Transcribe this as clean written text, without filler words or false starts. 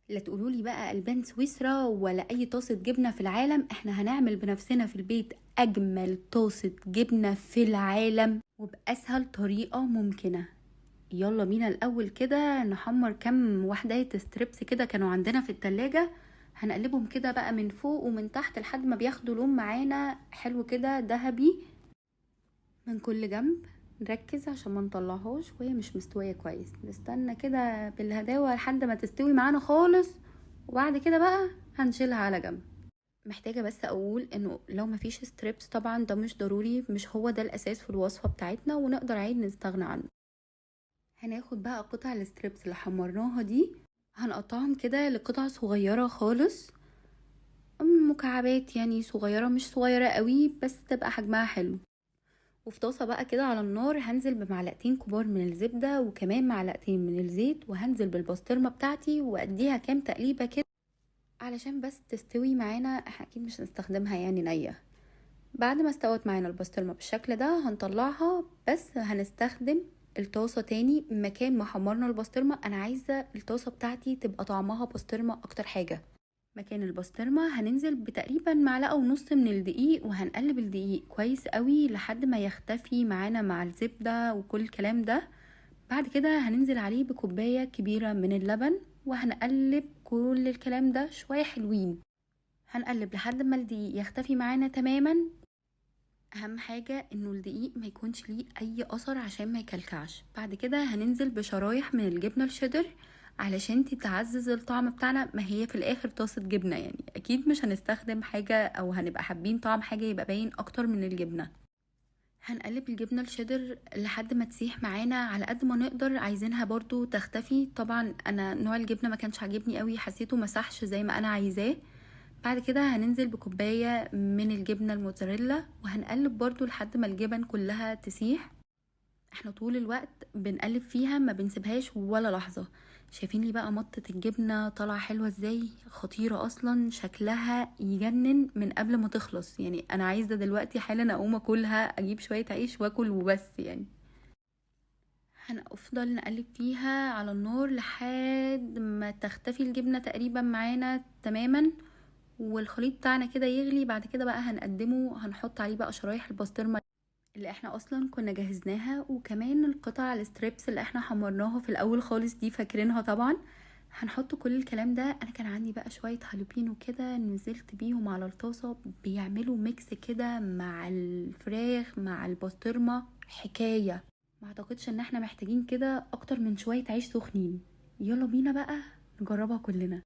لا تقولوا لي بقى البان سويسرا ولا اي طاسه جبنه في العالم، احنا هنعمل بنفسنا في البيت اجمل طاسه جبنه في العالم وباسهل طريقه ممكنة. يلا بينا الاول كده نحمر كام واحدة strips كده كانوا عندنا في التلاجة، هنقلبهم كده بقى من فوق ومن تحت لحد ما بياخدوا لون معانا حلو كده ذهبي من كل جنب. نركز عشان ما نطلعهاش وهي مش مستوية كويس، نستنى كده بالهداوه لحد ما تستوي معانا خالص، وبعد كده بقى هنشيلها على جنب. محتاجه بس اقول انه لو مفيش strips طبعا ده مش ضروري، مش هو ده الاساس في الوصفة بتاعتنا ونقدر عادي نستغنى عنه. هناخد بقى قطع ال strips اللي حمرناها دي، هنقطعهم كده لقطع صغيرة خالص، مكعبات يعني صغيرة مش صغيرة قوي بس تبقى حجمها حلو. وفي طاسه بقى كده على النار هنزل بمعلقتين كبار من الزبدة وكمان معلقتين من الزيت، وهنزل بالبسطرمه بتاعتي واديها كام تقليبه كده علشان بس تستوي معانا، احنا اكيد مش هنستخدمها يعني نيه. بعد ما استوت معانا البسطرمه بالشكل ده هنطلعها، بس هنستخدم الطاسه تاني مكان ما حمرنا البسطرمه. انا عايزه الطاسه بتاعتي تبقى طعمها بسطرمه اكتر حاجة. مكان البسطرمه هننزل بتقريبا معلقه ونص من الدقيق، وهنقلب الدقيق كويس قوي لحد ما يختفي معانا مع الزبدة وكل الكلام ده. بعد كده هننزل عليه بكوبايه كبيرة من اللبن، وهنقلب كل الكلام ده شوية حلوين، هنقلب لحد ما الدقيق يختفي معانا تماما. اهم حاجة انه الدقيق ما يكونش ليه اي اثر عشان ما يكلكعش. بعد كده هننزل بشرايح من الجبنة الشيدر علشان تتعزز الطعم بتاعنا، ما هي في الاخر طاسه جبنه يعني اكيد مش هنستخدم حاجة او هنبقى حابين طعم حاجة يبقى باين اكتر من الجبنة. هنقلب الجبنة الشيدر لحد ما تسيح معانا على قد ما نقدر، عايزينها برضو تختفي. طبعا انا نوع الجبنة ما كانش عاجبني قوي، حسيته مسحش زي ما انا عايزاه. بعد كده هننزل بكوباية من الجبنة الموتزاريلا، وهنقلب برضو لحد ما الجبن كلها تسيح. احنا طول الوقت بنقلب فيها ما بنسيبهاش ولا لحظة. شايفين لي بقى مطة الجبنة طالعة حلوة ازاي، خطيرة اصلا، شكلها يجنن من قبل ما تخلص. يعني انا عايزة دلوقتي حالا اقوم اكلها، اجيب شوية عيش واكل وبس. يعني هنفضل نقلب فيها على النار لحد ما تختفي الجبنة تقريبا معانا تماما، والخليط بتاعنا كده يغلي. بعد كده بقى هنقدمه، هنحط عليه بقى شرايح البسطرمة اللي احنا اصلا كنا جهزناها، وكمان القطع ال strips اللي احنا حمرناها في الاول خالص دي فاكرينها طبعا. هنحط كل الكلام ده. انا كان عندي بقى شوية هالوبينو كده نزلت بيهم على الطاسه، بيعملوا mix كده مع الفراخ مع البسطرمه حكاية. ما اعتقدش ان احنا محتاجين كده اكتر من شوية عيش سخنين. يلا بينا بقى نجربها كلنا.